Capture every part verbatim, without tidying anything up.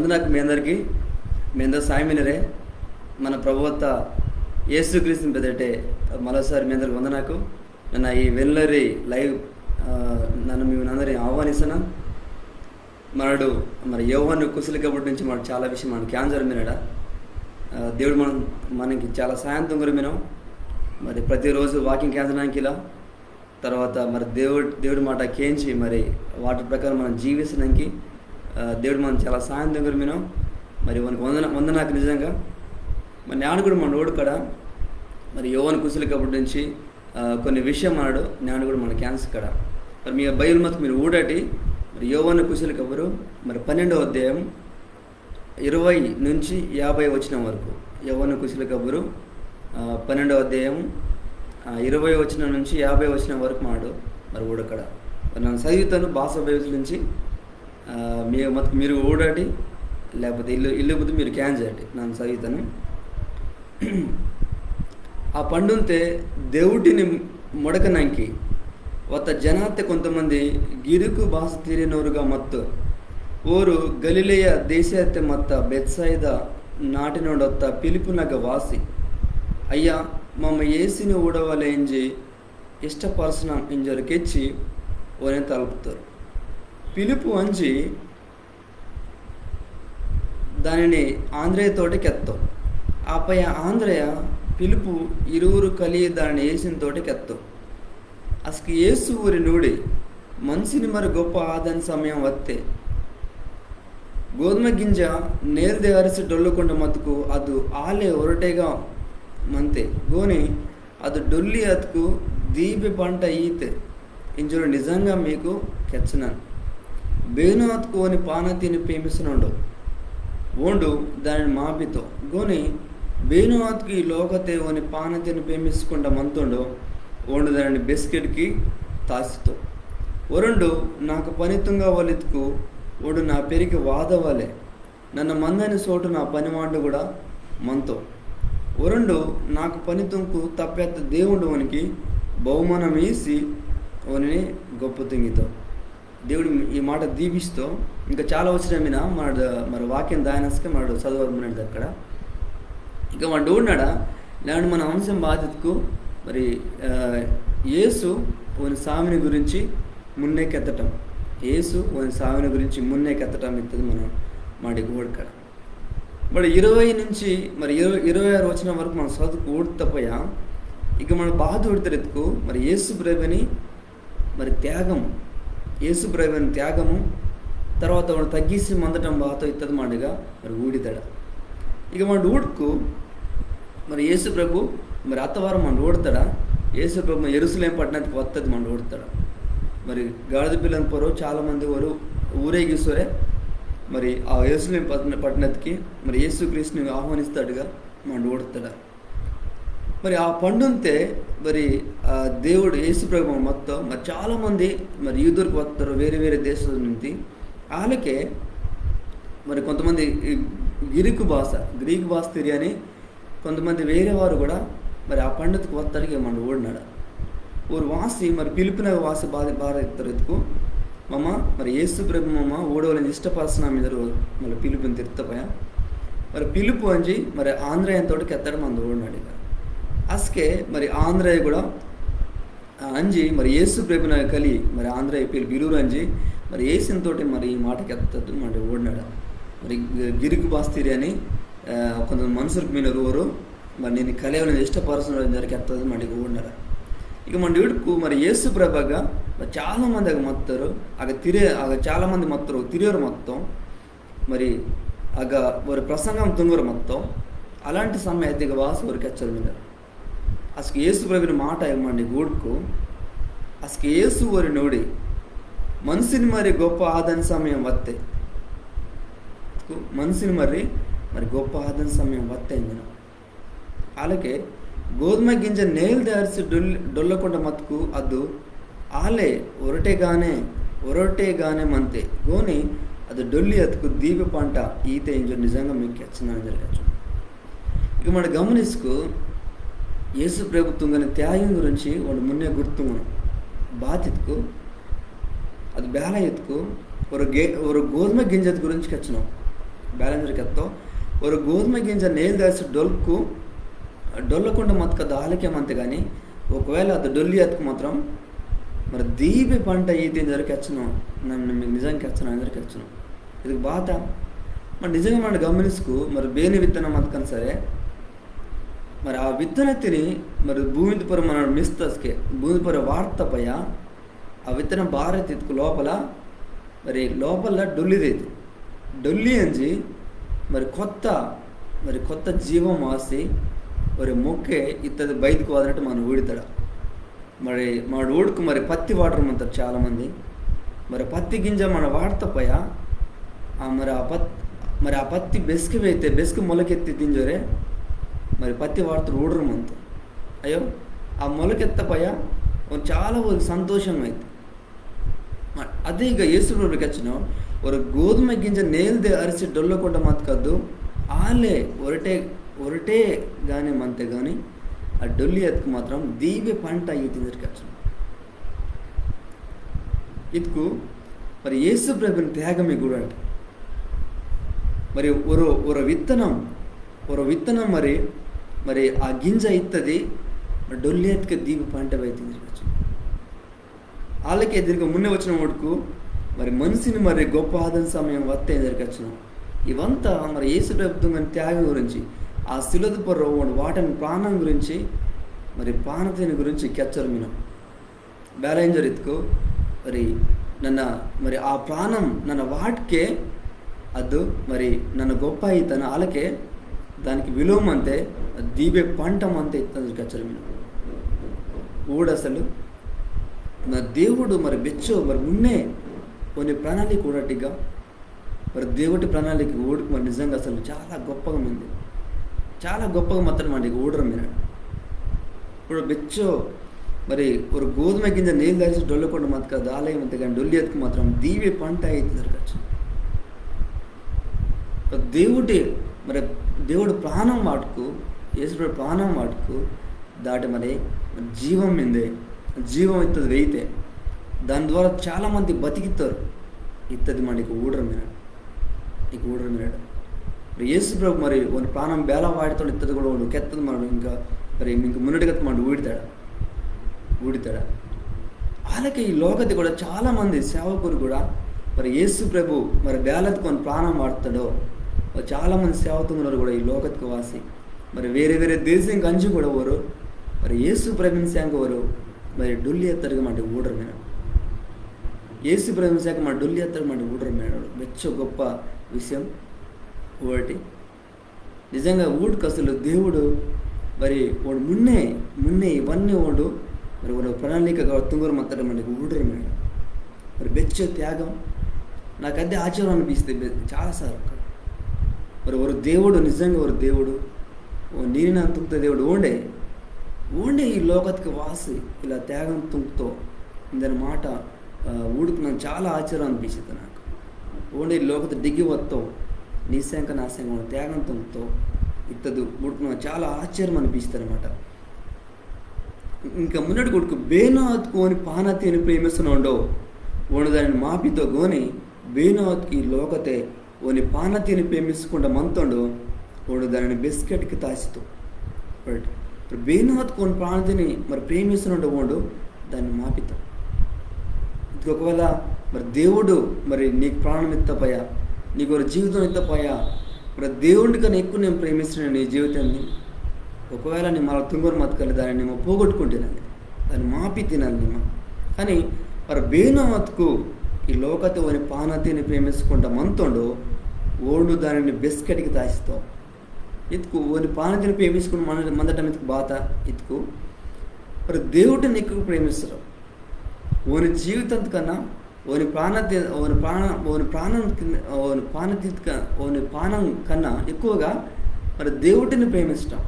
వందనాకు మీ అందరికి. మీ అందరు సాయమినరే. మన ప్రభువత్త యేసుక్రీస్తుని పెదటే మరోసారి మీ అందరికి వందనాకు. నన్న ఈ వెల్లరి live, ఆ, నన్న మీ అందరిని ఆహ్వానిస్తున్నా. మనడు మరి యోహాను కుశలి కబురు నుంచి మనడు చాలా విషయం మనడు క్యాన్సర్ మినడ. ఆ, దేవుడు మన, మనకి చాలా సాయం తుంగరు మినం. మరి ప్రతిరోజు వాక్యం కేంజడానికి ఇలా, తర్వాత మరి దేవుడు, దేవుడి మాట కేంచి మరి వాటి ప్రకారం మనం జీవించడానికి, ఆ, దేవుడు మనం చాలా సాయం తుంగరు మినం. మరి వానికి వందన, వందనాకు నిజంగా. మరి నేను కూడా మన ఊడు కడ మరి యోహాను కుశలి కబురు నుంచి, ఆ, కొన్ని విషయం మనడు నేను కూడా మన క్యాన్స్ కడ. మరి మీ బైబిల్ మత్కు మీరు ఊడటి మరి యోహాను కుశలి కబురు మరి పన్నెండవ అధ్యాయం ఇరవై నుంచి యాభై వచనం వరకు. యోహాను కుశలి కబురు, ఆ, పన్నెండవ అధ్యాయం, ఆ, ఇరవై వచనం నుంచి యాభై వచనం వరకు మనడు మరి ఊడకడ. మరి నన్న చదువుతాను భాష బైబిల్ నుంచి. ఆ, మీ మత్కు మీరు ఊడటి, లేకపోతే ఇల్లు, ఇల్లు బుద్ధి మీరు క్యాన్ చేయటి. నన్న చదువుతాను. ఆ పండుంతే దేవుడిని మొడకనంకి వత్త జనాతె కొంతమంది గిరుకు బాస తిరినోరుగా మత్తు. ఓరు గలిలేయ దేశతే మత్త బెత్సైద నాటినోడొత్త పిలిపునగ వాసి. అయ్యా, మమ్మ యేసుని ఊడవలె ఇంజి ఇష్టపరసనం ఇంజోరు కెచ్చి ఓనె తలుపుతోరు. పిలిపు అంజి దానిని ఆంద్రయ్యతోటి కెత్తో. ఆపయ ఆంద్రయ్య, పిలిపు ఇరువురు కలియి దానిని యేసునితోటి కెత్తో. అస్కు యేసు ఓరిని ఊడి, మన్సిని మరి గొప్ప ఆదని సమయం వత్తె. గోధుమ గింజ నేల్దె అరిసి డొల్లకుండ మత్కు అదు ఆలె ఒరటేగా మంతె. గోని అదు డొల్లి అత్కు దీబె పంట ఈతె ఇంజోరు నిజంగా మీకు కెచ్చనాను. బేనో అత్కు ఓని పానతిని పేమిసనోండో, ఓండు దానిని మాపితో. గోని బేనో అత్కు ఈ లోకతె ఓని పానతిని పేమిసకుండ మంతోండో, ఓండు దానిని బెస్కెట్కి తాసితో. ఒరోండు నాకు పని తుంగ వలిత్కు ఓండు నా పెరికె వాదవలె. నన్న మందని సోటు నా పనివాండు కూడా మంతో. ఒరోండు నాకు పని తుంకు తప్పెత్త దేవుండు ఓనికి బహుమానం ఈసి ఓనిని గొప్ప తుంగితో. దేవుడు ఈ మాట దీవిస్తో. ఇంకా చాలా వచనం మిన, మరి, మరి వాక్యం దాయనస్కే మనడు చదవమన్నాడు అక్కడ. ఇక మనడు ఊడినాడా, నేడు మన అంశం బాతకు మరి, ఆ, యేసు ఓని సామిని గురించి మున్నే కెత్తటం. యేసు ఓని సామిని గురించి మున్నే కెత్తటం ఇత్తది మన మాటికి ఊడకడ. మరి ఇరవై నుంచి మరి ఇరవై, ఇరవై ఆరు వచనం వరకు మనం చదువుకు ఊడతపోయా. ఇక మన బాత ఊడితరెత్తుకు మరి యేసు ప్రభుని మరి త్యాగము, యేసు ప్రభుని త్యాగము, తర్వాత ఓండు తగ్గిసి మందటం బాత ఇత్తది మాటిగా మరి ఊడితడ. ఇక మనడు ఊడుకు మరి యేసు ప్రభు మరి అత్తవారం మనడు ఊడతాడా? యేసు ప్రభు మరి యెరూషలేం పట్టణానికి వత్తది మనడు ఊడతాడా? మరి గాడిద పిల్లని పొరో చాలా మంది వారు ఊరేగిస్తోరే మరి ఆ యెరూషలేం పట్టణ-, పట్టణానికి మరి యేసు క్రీస్తుని ఆహ్వానిస్తాడుగా మనడు ఊడతాడా? మరి ఆ పండుంతే మరి ఆ దేవుడు యేసు ప్రభు మొత్తం మరి చాలా మంది మరి యూదులకు వస్తారు వేరే వేరే దేశం నుంచి. వాళ్ళకే మరి కొంతమంది ఈ గ్రీకు భాష, గ్రీకు భాష తెలియని కొంతమంది వేరే వారు కూడా మరి ఆ పండుగకు వత్తడికి మనడు ఊడినాడు. ఓరు వాసి మరి పిలిపినగ వాసి బాధ బాధ ఎత్తారు ఎత్తుకు మమ్మ మరి యేసు ప్రభు మమ్మ ఊడవలని ఇష్టపరచున మీద మళ్ళీ పిలుపుని తిరుత్తపోయా. మరి పిలుపు అంజి మరి ఆంధ్రయంతో కెత్తడం మంది ఊడినాడు ఇక. అస్కే మరి ఆంధ్రయ్య కూడా ఆ, అంజి మరి యేసు ప్రభున కలి మరి ఆంధ్రయ్య పేరు బిరూరు అంజి మరి యేసునితోటి మరి ఈ మాట కెత్తద్దు మరి ఊడినాడు. మరి గి-, గిరుకు బాస్తిరి అని, ఆ, కొంత మనుషులకు మీరు ఎవరు మరి నేను కలియవలని ఇష్టపరచున్నారు ఇంజోరు కెత్తద్దు మరి ఊడినాడు. ఇక మన ఇడుకు మరి యేసు ప్రభగా మరి చాలా మంది అగ మత్తారు, అగ తిరే అగ చాలా మంది మత్తారు తిరియోరు మొత్తం మరి అగ వారి ప్రసంగం తుంగరు మొత్తం. అలాంటి సమయం అయితే ఇక వాసు వారికి హెచ్చరు మీద అసలు యేసు ప్రభుని మాట ఏమండి గూడుకు అసలు యేసు వారి నోడి మనిషిని మరి గొప్ప ఆదని సమయం వత్తే మనిషిని మరి మరి గొప్ప ఆదని సమయం వత్తే ఇంజను. అలాగే గోధుమ గింజ నేల్దే అరిసి డొల్-, డొల్లకుండా మతుకు అదు ఆలే ఒరటేగానే, ఒరటేగానే మంతే గోని అది డొల్లి అతుకు దీప పంట ఈతే ఇంజో నిజంగా మీకు కెచ్చనాను జరగచ్చు. ఇక మన గమనించుకు యేసు ప్రభు తుంగని త్యాగం గురించి వాడు మున్నే గుర్తుంగను. బాతిత్కు అది బేల ఎత్తుకు ఒక గే-, ఒక గోధుమ గింజ గురించి కెచ్చను. బేల ఇంజోరె కెత్తో, ఒరో గోధుమ గింజ నేల్దె అరిసి డొల్కు, డొల్లకుండా మత్కద్దు ఆలకే మంతె గాని, ఒకవేళ అదు డొల్లి అత్కు మాత్రం, మరి దీబె పంట ఈతె ఇంజోరె కెచ్చనో, నన్న మీకు నిజంగా కెచ్చనో ఇంజోరె కెచ్చనో. ఇద్కు బాత, మరి నిజంగా మనడు గమనిస్కు, మరి బేనె విత్తనం మత్కన్న సరే, మరి ఆ విత్తనతిని, మరి భూమితె పొర్రొ మనడు మిస్తస్కె, భూమితె పొర్రొ వాట్త పయ్య, ఆ విత్తనం బారె ఇత్కు లోపల, మరి లోపల డొల్లిదె ఇత్కు. డొల్లి అంజి, మరి కొత్త, మరి కొత్త జీవం ఆసి, ఒరో మొక్కె ఇత్తది బయిద్కు వాదినట్టు మనడు ఊడితాడ. మరి మనడు ఊడ్కు మరి పత్తి వాటోరు మంతోరు చాలా మంది. మరి పత్తి గింజ మనడు వాట్త పయ్య, ఆ మరి ఆ పత్-, మరి ఆ పత్తి బెస్కె వేయితె, బెస్కె మొలకెత్తితె ఇంజోరె, మరి పత్తి వాటోరు ఊడోరు మంతోరు. అయ్యో, ఆ మొలకెత్త పయ్య, ఓ చాలా ఓ సంతోషం ఆయితె. మ-, అదే ఇక యేసు ప్రభు కెచ్చనో, ఒరో గోధుమ గింజ నేల్దె అరిసి డొల్లకుండా మత్కద్దు, ఆలే ఒరటె, ఒరటె గాని మంతె గాని, ఆ డొల్లి అత్కు మాత్రం దీబె పంట ఈతె ఇంజోరె కెచ్చనో. ఇద్కు, మరి యేసు ప్రభుని త్యాగం ఇగ ఊడండి. మరి ఒరో, ఒరో విత్తనం, ఒరో విత్తనం మరి, మరి ఆ గింజ ఇత్తది, మరి డొల్లి అత్కు దీబె పంట బయితె ఇంజోరె కెచ్చనో. ఆలకే దీనికి మున్నె వచనం ఊడ్కు, మరి మనిషిని మరి గొప్ప ఆదన సమయం వత్తె ఇంజోరె కెచ్చనో. ఇవంతా మరి యేసు ప్రభు తుంగని త్యాగం గురించి, ఆ సిలువతె పొర్రొ ఓండు వాటని ప్రాణం గురించి, మరి ప్రాణతిని గురించి కెచ్చోరు మినో. బేల ఇంజోరె ఇత్కు, మరి నన్న, మరి ఆ ప్రాణం నన్న వాట్కె అదు, మరి నన్న గొప్ప ఈతాను ఆలకే, దానికి విలువ మంతె, దీబె పంట మంతె ఇత్తంజి కెచ్చోరు మినో. ఊడు అసలు, నా దేవుడు మరి బెచ్చో, మరి మున్నె, ఓని ప్రణాళిక ఊడటిగా, మరి దేవుటి ప్రణాళిక ఊడ్కు మరి నిజంగా అసలు చాలా గొప్పగా మంతె. చాలా గొప్పగా మత్తోరు మనడు ఇగ ఊడోరు మినడు. ఇప్పుడు బెచ్చో మరి ఒరో గోధుమ గింజ నేల్దె అరిసి డొల్లకుండా మత్కద్దు ఆలకే మంతె గాని డొల్లి అత్కు మాత్రం దీబె పంట ఈతె ఇంజోరె కెచ్చనో. దేవుటి, మరి దేవుడు ప్రాణం వాట్కు, యేసు ప్రభు ప్రాణం వాట్కు, దాటె మరి జీవం మిందె, జీవం ఇత్తది వేయితె. దాని ద్వారా చాలా మంది బతికితోరు. ఇత్తది మనడు ఇగ ఊడోరు మినడు. ఇగ ఊడోరు మినడు. మరి యేసు ప్రభు మరి ఓని ప్రాణం బేల వాటితోండు ఇత్తది కూడా ఓండు కెత్తది మనడు ఇంకా మరి ఇంక మున్నటికి మనడు ఊడితాడ. ఊడితాడ. ఆలకే ఈ లోకతె కూడా చాలా మంది సేవకురు కూడా మరి యేసు ప్రభు మరి బేలత్కు ఓని ప్రాణం వాటితాడో, చాలా మంది సేవ తుంగనోరు కూడా ఈ లోకత్కు వాసి మరి వేరే వేరే దేశంకి అంజి కూడా ఓరు, మరి యేసు ప్రభుని సేంక ఓరు, మరి డొల్లి అత్తోరిగా మనడు ఊడోరు మినడు. యేసు ప్రభుని సేంక మనడు డొల్లి అత్తోరిగా మనడు ఊడోరు మినడు. బెచ్చో గొప్ప విషయం ఒకటి. నిజంగా ఊడ్కు అసలు దేవుడు మరి ఓండు మున్నె, మున్నె ఇవన్నీ ఓండు మరి ఓండు ప్రణాళికగా తుంగోరు మత్తోరు మనడు ఊడోరు మినడు. మరి బెచ్చో త్యాగం. నాకు అదే ఆశ్చర్యం అనిపిస్తె బె-, చాలా సార్లు. మరి ఒరో దేవుడు, నిజంగా ఒరో దేవుడు, ఓ నీని నన్న తుంగ్త దేవుడు ఓండే, ఓండే ఈ లోకత్కి వాసి ఇలా త్యాగం తుంగ్తో ఇందని మాట, ఆ, ఊడ్కు నన్న చాలా ఆశ్చర్యం అనిపిస్తె నాకు. ఓండే ఈ లోకత డిగ్గి వత్తో, నీ సేంక నా సేంక ఓండు త్యాగం తుంగ్తో ఇత్తది ఊడ్కు నన్న చాలా ఆశ్చర్యం అనిపిస్తె అనమాట. ఇంకా మున్నటికి ఊడ్కు బేనో అత్కు ఓని పానతిని ప్రేమిసనోండో, ఓండు దానిని మాపితో గోని, బేనో అత్కు ఈ లోకతె ఓని పానతిని ప్రేమిసకుండా మంతోండో, ఓండు దానిని బెస్కెట్కి తాసితో. Right. మరి బేనో అత్కు ఓని పానతిని మరి ప్రేమిసనోండో ఓండు దానిని మాపితో. ఇద్కు ఒకవేళ మరి దేవుడు మరి నీకు ప్రాణం ఇత్త పయ్య, నీకు ఒరో జీవితం ఇత్త పయ్య, మరి దేవుండి కన్నా ఎక్కువ నిమ్మ ప్రేమిస్తోండు నీ జీవితాన్ని. ఒకవేళ నిమ్మ అలా తుంగోరు మత్కలె దానిని నిమ్మ పోగొట్టుకుంటినాలె, దానిని మాపితినాలె నిమ్మ. కానీ మరి బేనో అత్కు ఈ లోకతె ఓని పానతిని ప్రేమిసకుండా మంతోండో, ఓండు దానిని బెస్కెట్కి తాసితో. ఇద్కు ఓని పానతిని ప్రేమిసకుండా మన-, మందటం ఇద్కు బాత ఇద్కు. మరి దేవుటిని ఎక్కువ ప్రేమిస్తోరు. ఓని జీవితం కన్నా, ఓని ప్రాణతి-, ఓని ప్రాణ-, ఓని ప్రాణం కింద, ఓని పానతి క-, ఓని పానం కన్నా ఎక్కువగా మరి దేవుటిని ప్రేమిసటం.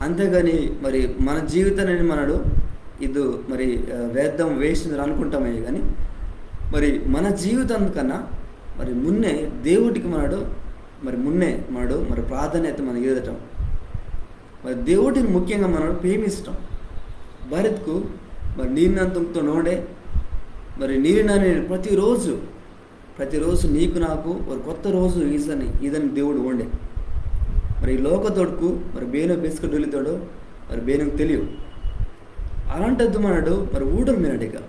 అంతేగాని మరి మన జీవితాన్ని మనడు ఇది మరి, ఆ, వ్యర్థం, waste అని అనుకుంటామే కానీ మరి మన జీవితం కన్నా మరి మున్నే దేవుటికి మనడు మరి మున్నే మనడు మరి ప్రాధాన్యత మనడు ఈదటం. మరి దేవుటిని ముఖ్యంగా మనడు ప్రేమిసటం. బారిత్కు మరి నీని నన్న తుంగ్తోండో ఓండే, మరి నీని నన్న ప్రతిరోజు ప్రతిరోజు నీకు నాకు ఒక కొత్త రోజు ఈసని ఈదని దేవుడు ఓండే. మరి ఈ లోకతోడుకు మరి బేనో బెస్కె డొల్లితోడో మరి బేనో తెలియో. అలాంటద్దు మనడు మరి ఊడరు మినడిగా.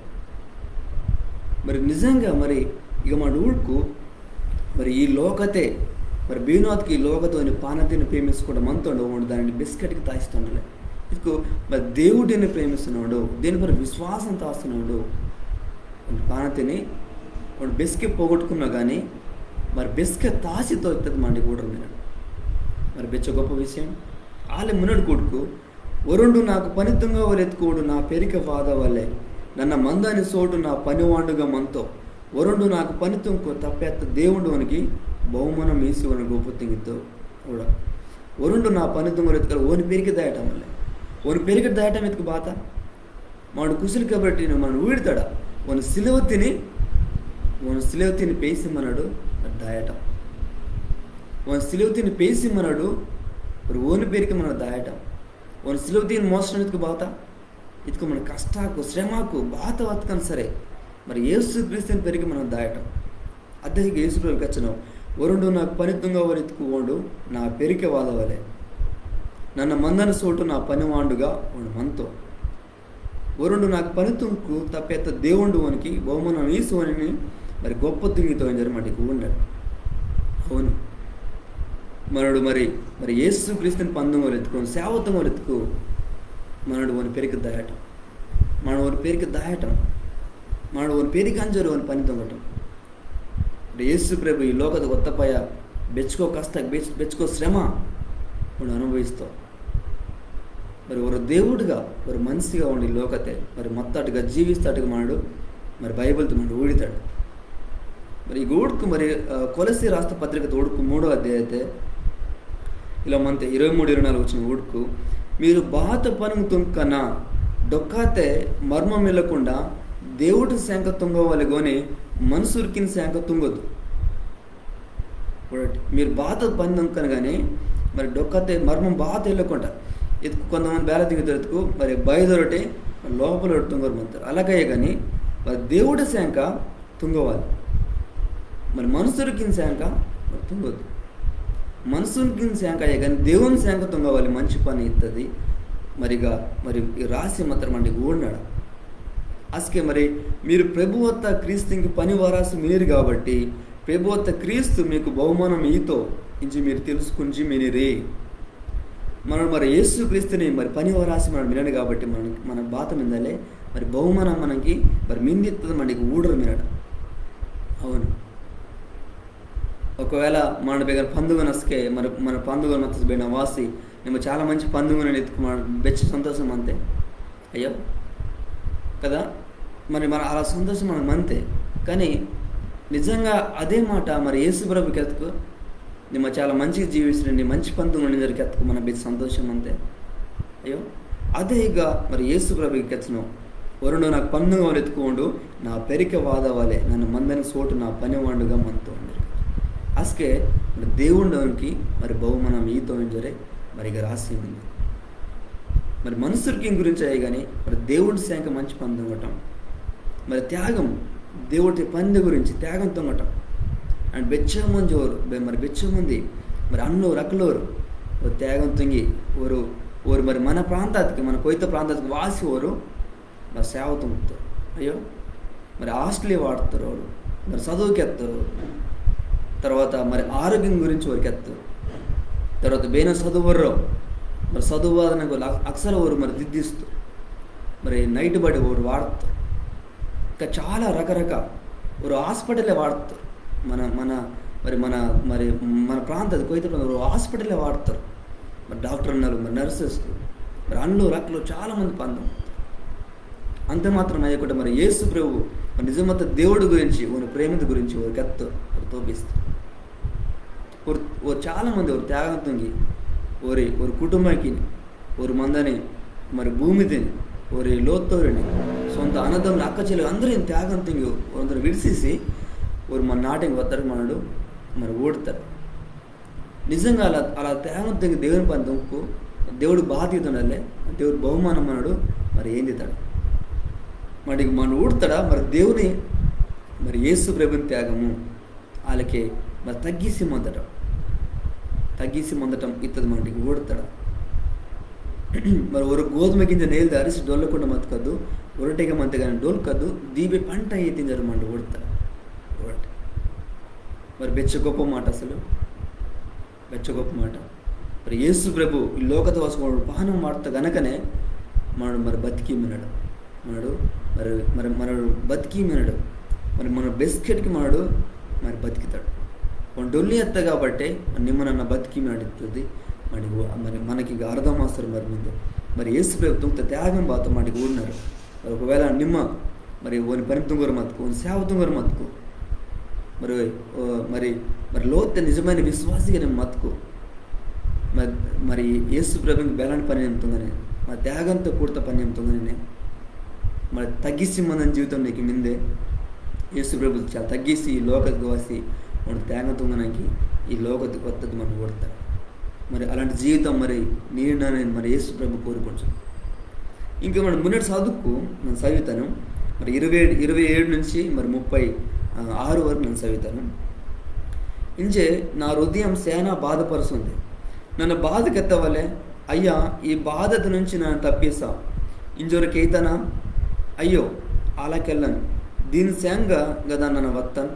మరి నిజంగా మరి ఇక మన ఊడుకు మరి ఈ లోకతే మరి బీనోత్కి ఈ లోకతోని పానతిని ప్రేమించుకుంటూ మనతోడు ఓండు దానిని బెస్కెట్కి తాయిస్తుండలే. ఇదికు మరి దేవుడిని ప్రేమిస్తున్నాడు, దీని పర విశ్వాసం తాస్తున్నాడు. ఓండు పానతిని ఓండు బెస్కె పోగొట్టుకున్నా కానీ మరి బెస్కె తాసి తోస్తుంది మండి కూడా మీరు. మరి బెచ్చ గొప్ప విషయం. ఆలే మున్నడు కొడుకు, ఒరుండు నాకు పని తుంగవలెత్తుకోడు నా పెరిక వాదవలే, నన్న మందని సోటు నా పనివాండుగా మంతో. ఒరుండు నాకు పని తుంకు తప్పెత్త దేవుండు ఓనికి బహుమానం ఈసి ఓని గొప్ప తింగితో కూడా. ఒరుండు నా పని తుంగవలెత్తుకోడు ఓని పెరిక దాయటం వల్లే. ఓని పెరిక దాయటం ఎత్తుకు బాత? మనడు కుసిలి కాబట్టి మనడు ఊడితాడా? ఓని సిలువతిని, ఓని సిలువతిని పేసి మనడు దాయటం. ఓని సిలువతిని పేసి మనడు, మరి ఓని పెరిక మనడు దాయటం. ఓని సిలువతిని మోసటం ఎత్తుకు బాత? ఇత్కు మన కష్టాకు, శ్రమకు, బాత వత్కని సరే, మరి యేసు క్రీస్తుని పెరిక మనడు దాయటం. అద్దె యేసు ప్రభు కచ్చను, ఒరుండు నాకు పని తుంగవలెత్తుకు ఓండు నా పెరిక వాదవలే, నన్న మందని సోటు నా పనివాండుగా ఓండు మంతో. ఒరుండు నాకు పని తుంకు తప్పెత్త దేవుండు ఓనికి బహుమానం ఈసి ఓనిని మరి గొప్ప తుంగితో ఇంజరి మండికి ఊడినాడు. అవును, మనడు మరి, మరి యేసు క్రీస్తుని పందుంగోలెత్తుకు, సేవ తుంగోలెత్తుకు మనడు ఓని పెరిక దాయటం. మనడు ఓని పెరిక దాయటం. మనడు ఓని పెరిక అంజరు ఓని పని తుంగటం. అంటే యేసు ప్రభు ఈ లోకత కొత్త పయ బెచ్చుకో కష్ట, బెచ్-, బెచ్చుకో శ్రమ ఓండు అనుభవిస్తో. మరి ఒరో దేవుడుగా, ఒరో మనిషిగా ఓండు ఈ లోకతే మరి మత్తట్టుగా జీవిస్తాట్టుగా మనడు మరి బైబిల్తో మనడు ఊడితాడు. మరి ఈ ఊడుకు మరి, ఆ, కొలస్సీ రాష్ట్ర పత్రిక ఊడుకు మూడో అధ్యాయతే ఇలా మంతే ఇరవై మూడు, ఇరవై నాలుగు వచనం ఊడుకు, మీరు బాత పనుంగు తుంకన డొక్కాతే మర్మం ఇల్లకుండా దేవుడి శాంక తుంగవాలి గోని మనుషులకిన శాంక తుంగొద్దు. మీరు బాత పని తుంకన కానీ మరి డొక్కతే మర్మం బాత ఇల్లకుండా, ఇది కొంతమంది బేల తుంగితారు ఎత్తుకు మరి బయదొరటి లోపల తుంగరు మంతారు. అలాగే కానీ మరి దేవుడి శాంక తుంగవాలి. మరి మనుషులకిన శాంక మరి తుంగొద్దు. మనుషులకిన శాంక అయ్యే కానీ దేవుని శాంక తుంగవాలి, మంచి పని ఇత్తది. మరిగా మరి ఈ రాసి మాత్రం అంటే ఊడినాడు. అసకే మరి మీరు ప్రభు వత్త క్రీస్తుకి పని వరాసి మినిరి కాబట్టి ప్రభు వత్త క్రీస్తు మీకు బహుమానం ఈతో ఇంజి మీరు తెలుసుకుంజి మినిరి. మనడు మరి యేసు క్రీస్తుని మరి పని వరాసి మనడు మినడు కాబట్టి మన, మన బాత మిందలే మరి బహుమానం మనకి మరి మిందిత్తది మనకి ఊడరు మినడు. అవును, ఒకవేళ మన బేగన పందుగన అసకే మరి మన పందుగన మత్తసు బేన వాసి నిమ్మ చాలా మంచి పందుగన ఎత్తుకు మన బెచ్చ సంతోషం అంతే. అయ్యో, కదా, మరి మన అలా సంతోషం మనకు మంతే. కానీ నిజంగా అదే మాట మరి యేసు ప్రభు కెత్తుకు నిమ్మ చాలా మంచిగా జీవిస్తుండే, మంచి పంతులు ఇంజరి కెత్తుకు మన బెచ్చ సంతోషం అంతే. అయ్యో, అదే ఇక మరి యేసు ప్రభు కెచ్చను, ఒరుండు నాకు పందుంగ ఎత్తుకోండు నా పెరిక వాదవాలే, నన్ను మందని సోటు నా పనివాండుగా మంతో ఇంజరి. అసకే మరి దేవుండోనికి మరి బహుమానం ఈతో ఇంజరే మరి ఇక రాసి మింది. మరి మనుషులకి గురించి అయ్యే కానీ మరి దేవుడి శాంక మంచి పని తుంగటం, మరి త్యాగం, దేవుడి పని గురించి త్యాగం తుంగటం. అండ్ బెచ్చ మంది ఓరు, బె-, మరి బెచ్చ మంది మరి అన్నోరు అక్కలోరు ఓరు త్యాగం తుంగి ఓరు, ఓరు మరి మన ప్రాంతానికి, మన కొయ్త ప్రాంతానికి వాసి ఓరు మరి సేవ తుంగుతారు. అయ్యో, మరి హాస్టల్ వాడుతారు ఓరు, మరి చదువుకి ఎత్తారు, తర్వాత మరి ఆరోగ్యం గురించి ఓరికి ఎత్తారు, తర్వాత బేన చదువుర్రో మరి చదువు వాదనకు లా-, అక్షర ఓరు మరి దిద్దిస్తారు, మరి నైట్ బడి ఓరు వాడుతారు, ఇంకా చాలా రకరకాల ఓరు హాస్పిటలే వాడుతారు. మన, మన, మరి మన, మరి మన ప్రాంతం అది కొయ్త ప్రాంతం ఓరు హాస్పిటలే వాడుతారు, మరి డాక్టర్ ఉన్నారు, మరి నర్సెస్, మరి అన్లో రక్కలో చాలా మంది పందం. అంతే మాత్రం అయ్యకుండా మరి యేసు ప్రభు మరి నిజమత్త దేవుడి గురించి, ఓని ప్రేమత గురించి ఓరికి ఎత్తో, ఓరు తోపిస్తారు. ఓరు, ఓరు చాలా మంది ఓరు త్యాగం తుంగి, ఓరి, ఓరి కుటుంబకి, ఓరి మందని, మరి భూమిదిని, ఓరి లోత్తోరిని, సొంత అన్నదమ్ములు, అక్క చెల్లెలు అందరిని త్యాగం తుంగి, ఓరందరూ విడిసేసి, ఓరు మన నాటికి వత్తరు మనడు, మరి ఊడతారు. నిజంగా అలా, అలా త్యాగం తుంగి దేవుని పని తుంకు, దేవుడు బాధ్యత ఉండాలి, దేవుడు బహుమానం మనడు, మరి ఏంది ఇతాడు? మరి మన ఊడతాడా? మరి దేవుని, మరి యేసు ప్రభుని త్యాగము, అలాకే మరి తగ్గిసి మందటం, తగ్గిసి మందటం ఇత్తది మనకి ఊడతాడు. మరి ఒరో గోధుమ గింజ నేలద అరిసి డొల్లకుండా మత్కద్దు, ఒరటేగా మంతగాని డొల్కద్దు, దీబె పంట ఏతింజరు మండు ఊడతాడు. ఊడట. మరి బెచ్చ గొప్ప మాట అసలు, బెచ్చ గొప్ప మాట. మరి యేసు ప్రభు ఈ లోకత వాసి మనడు పానం వాడత గనకనే మనడు మరి బతికి మినడు. మనడు మరి, మరి మనడు బతికి మినడు. మరి మన బెస్కెట్కి మనడు మరి బతికితాడు. మన డొల్లి ఎత్త కాబట్టే మరి నిమ్మ నన్న బతికి మినడు ఇత్తది. మరి, మరి మనకి ఇక అర్థం ఆస్తారు మరి ముందు. మరి యేసు ప్రభు తుంగత త్యాగం బాత మనకి ఊడినారు. మరి ఒకవేళ నిమ్మ మరి ఓని పని తుంగరు మతుకు, ఓని సేవ తుంగరు మతుకు, మరి, ఓ, మరి, మరి లోతె నిజమైన విశ్వాసిగా నిమ్మ మతుకు, మరి, మరి యేసు ప్రభుకి బేలాని పని ఏం తుంగనే, మరి త్యాగంతో కూడత పని ఏం తుంగనే, మరి తగ్గిసి మందని జీవితం నీకు మిందే. యేసు ప్రభు చాలా తగ్గిసి ఈ లోకత్కి వాసి, మన త్యాగం తుంగనాకి ఈ లోకత్కి వత్తది మనం ఊడతాడు. మరి అలాంటి జీవితం మరి నేను నన్ను మరి యేసు ప్రభు కోరుకుంటున్నాను. ఇంకా మనం మున్నటి చదువుకు నన్న చదువుతాను. మరి ఇరవై ఏడు, ఇరవై ఏడు నుంచి మరి ముప్పై, ఆ, ఆరు వరకు నన్న చదువుతాను. ఇంజే నా హృదయం సేన బాధపరుస్తుంది. నన్న బాధ కెత్తవలే, అయ్యా, ఈ బాధత నుంచి నన్న తప్పిసా. ఇంజోరె కెత్తనా, అయ్యో, ఆలకెల్లాన్. దీని సేంక గదా నన్న వత్తాన్.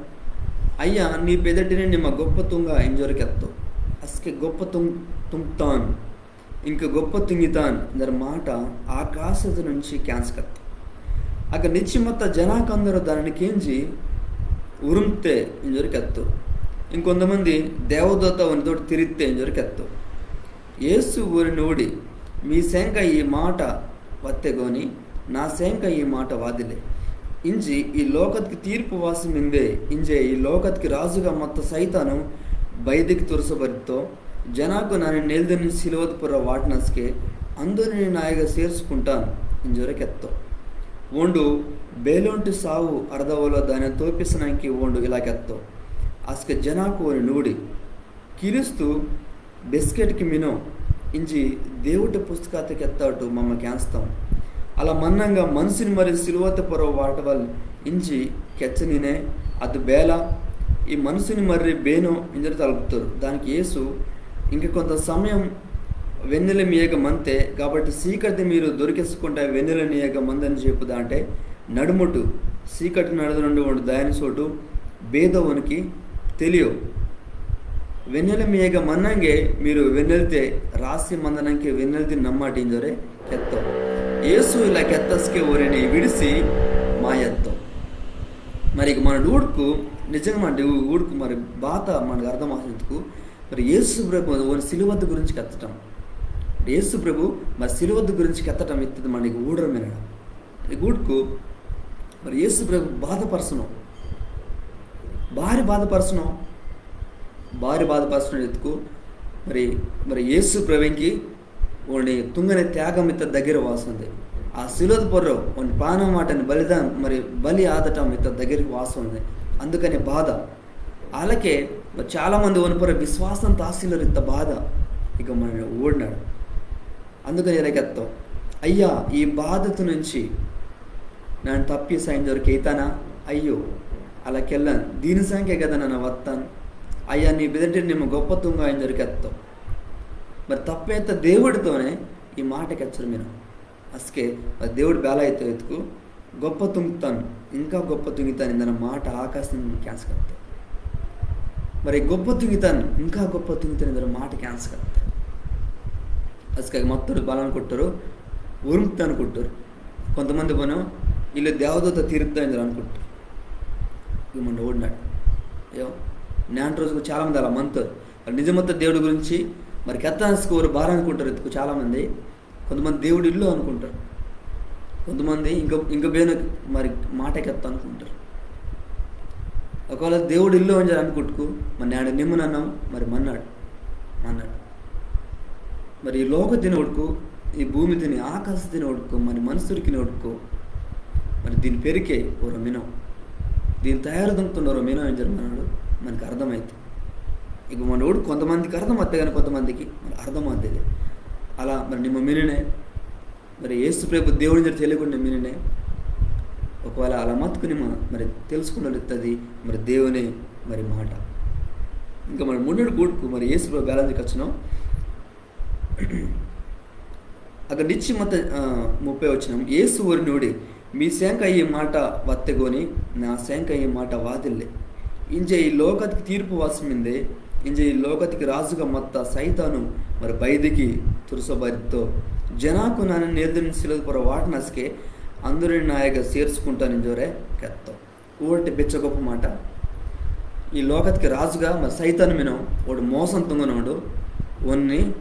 అయ్యా, నీ పెదటిని నిమ్మ గొప్ప తుంగ ఇంజోరె కెత్తో. అస్కె గొప్ప తుంగ్-, తుంగ్తాన్. ఇంక గొప్ప తుంగితాన్ ఇందర మాట ఆకాశత నుంచి కేంజకత్తో. అగ నిచ్చి మత్త జనాకందరు దానిని కేంజి ఉరుమ్తె ఇంజోరె కెత్తో. ఇంకొంతమంది దేవదూత ఓనితోటి తిరిత్తె ఇంజోరె కెత్తో. యేసు ఓరిని ఊడి, మీ సేంక ఈ మాట వత్తె గోని, నా సేంక ఈ మాట వాదిలె. ఇంజి ఈ లోకత్కి తీర్పు వాసి మిందే, ఇంజె ఈ లోకత్కి రాజుగా మత్త సైతాను బయిదికి తుర్సబరితో, జనాకు నాని నేల్దని సిలువత్ పొర్రొ వాటనస్కె, అందోనిని నాయగ సేర్సుకుంటాన్, ఇంజోరె కెత్తో. ఓండు బేలోంటి సావు అర్దవలో దాని తోపిసనాంకి ఓండు ఇలా కెత్తో. అస్కె జనాకు ఓరిని ఊడి, కిరిస్తు బెస్కెట్కి మినో, ఇంజి దేవుటె పుస్తకాతె కెత్తాటు మమ్మ కేంజ్తం. అలా మన్నంగ మనుసుని మర్రి సిలువతె పొర్రొ వాటవల్ ఇంజి కెచ్చనినే, అదు బేల, ఈ మనుసుని మర్రి బేనో ఇంజోరె తల్ప్తోరు. దానికి యేసు, ఇంక కొంత సమయం వెన్నెల మీయగ మంతె, కాబట్టి సీకటితె మీరు దొరికిసకుంట వెన్నెల నీయగ మందని చెప్పుదా అంటే, నడుముటు, సీకటి నడుదు నుండి ఓండు దాయని సోటు, బేదో ఓనికి తెలియో. వెన్నెల మీయగ మన్నంగే మీరు వెన్నెల్తె రాసి మందనంకె వెన్నెల్తిని నమ్మాటి ఇంజోరె కెత్తో. యేసు ఇలా కెత్తస్కె ఓరిని విడిసి మాయత్తో. మరి ఇక మన ఊడుకు, నిజంగా మన ఊడుకు మరి బాత మనకు అర్థం అవుతుందుకు, మరి యేసు ప్రభు ఓని సిలువద్దు గురించి కెత్తటం. యేసు ప్రభు మరి సిలువద్దు గురించి కెత్తటం ఇత్తది మనకి ఊడరమేనడం. ఈ ఊడుకు మరి యేసు ప్రభు బాధపరచను, భారీ బాధపరచను, భారీ బాధపరచను ఎత్తుకు మరి, మరి యేసు ప్రభుకి ఓని తుంగని త్యాగం ఇత్త దగ్గర వాస్తుంది. ఆ సిలువత్ పొర్రొ ఓని పానం మాటని బలిదానం మరి బలి ఆదటం ఇత్త దగ్గరికి వాస్తుంది. అందుకని బాధ. అలాగే మరి చాలా మంది ఓని పొర్రొ విశ్వాసం తాసిల్లరు ఇత్త బాధ. ఇక మన ఊడినాడు. అందుకని ఇలా కెత్తో, అయ్యా, ఈ బాధత నుంచి నన్ను తప్పిసా ఇంజోరె కెత్తానా? అయ్యో, అలా కెల్లాన్. దీని సేంకె గదా నన్న వత్తాన్. అయ్యా, నీ బెదటిని నిమ్మ గొప్ప తుంగ ఇంజోరె కెత్తో. మరి తప్పేత దేవుడితోనే ఈ మాట కెచ్చరు మీరు. అస్కె మరి దేవుడు బేల ఇత్తో ఎత్తుకు గొప్ప తుంగ్తాన్, ఇంకా గొప్ప తుంగితాన్ ఇందన మాట ఆకాశం కేంజకత్తో. మరి గొప్ప తుంగితాన్, ఇంకా గొప్ప తుంగితాన్ ఇందన మాట కేంజకత్తో. అస్కె మత్తోరు బేల అనుకుంటారు, ఉరుముతాను అనుకుంటారు. కొంతమంది పోను, ఇల్లు దేవదూత తీరుతా ఇంజోరె అనుకుంటారు. ఇక మన ఊడినాడు. అయ్యో, నేంటి రోజుకు చాలా మంది అలా మంతోరు. మరి నిజమత్త దేవుడి గురించి మరి కెత్తాన్స్కు ఓరు బార అనుకుంటారు ఎత్తుకు చాలా మంది. కొంతమంది దేవుడు ఇల్లో అనుకుంటారు. కొంతమంది ఇంకా, ఇంకా బేనో మరి మాట కెత్త అనుకుంటారు. ఒకవేళ దేవుడు ఇల్లో ఇంజోరె అనుకుంటుకు, మరి నేండు నిమ్మ నన్న మరి మన్నాడు, మన్నాడు. మరి ఈ లోకతిని ఊడుకు, ఈ భూమితిని, ఆకాశతిని ఊడుకు, మరి మనుసురికిని ఊడుకు, మరి దీని పెరికె ఓరొ మినో, దీని తయారు తుంగ్తోండోరొ మినో ఇంజోరె మన్నాడు మనకి అర్థమైతే. ఇక మన ఊడుకు కొంతమందికి అర్థం అత్తే కానీ కొంతమందికి మరి అర్థం అత్తేది. అలా మరి నిమ్మ మినినే, మరి యేసు ప్రభు దేవుడు ఇంజోరె తెలియకుండా మినినే, ఒకవేళ అలా మత్తుకుని మ-, మరి తెలుసుకుండలిత్తది మరి దేవుని మరి మాట. ఇంకా మరి మున్నటి కూడుకు మరి యేసు ప్రభు బేలాంజి కచ్చినో. అక్కడ నుంచి మత్త, ఆ, ముప్పై వచనం, యేసు ఓరిని ఊడి, మీ సేంక ఈ మాట వత్తె గోని, నా సేంక ఈ మాట వాదిల్లే. ఇంజె ఈ లోకతికి తీర్పు వాసమిందే, ఇంజె ఈ లోకతికి రాజుగా మత్త సైతాను మరి బైదికి తుర్సబరితో. జనాకు నాని నేల్దిని సిలువ పొర్రొ వాటనస్కె, అందరిని నాయగ సేర్సుకుంటానింజోరె కెత్తో. ఊడటి బెచ్చ గొప్ప మాట. ఈ లోకతికి రాజుగా మరి సైతాను మినో, ఓండు మోసం తుంగనోండు, ఓన్ని,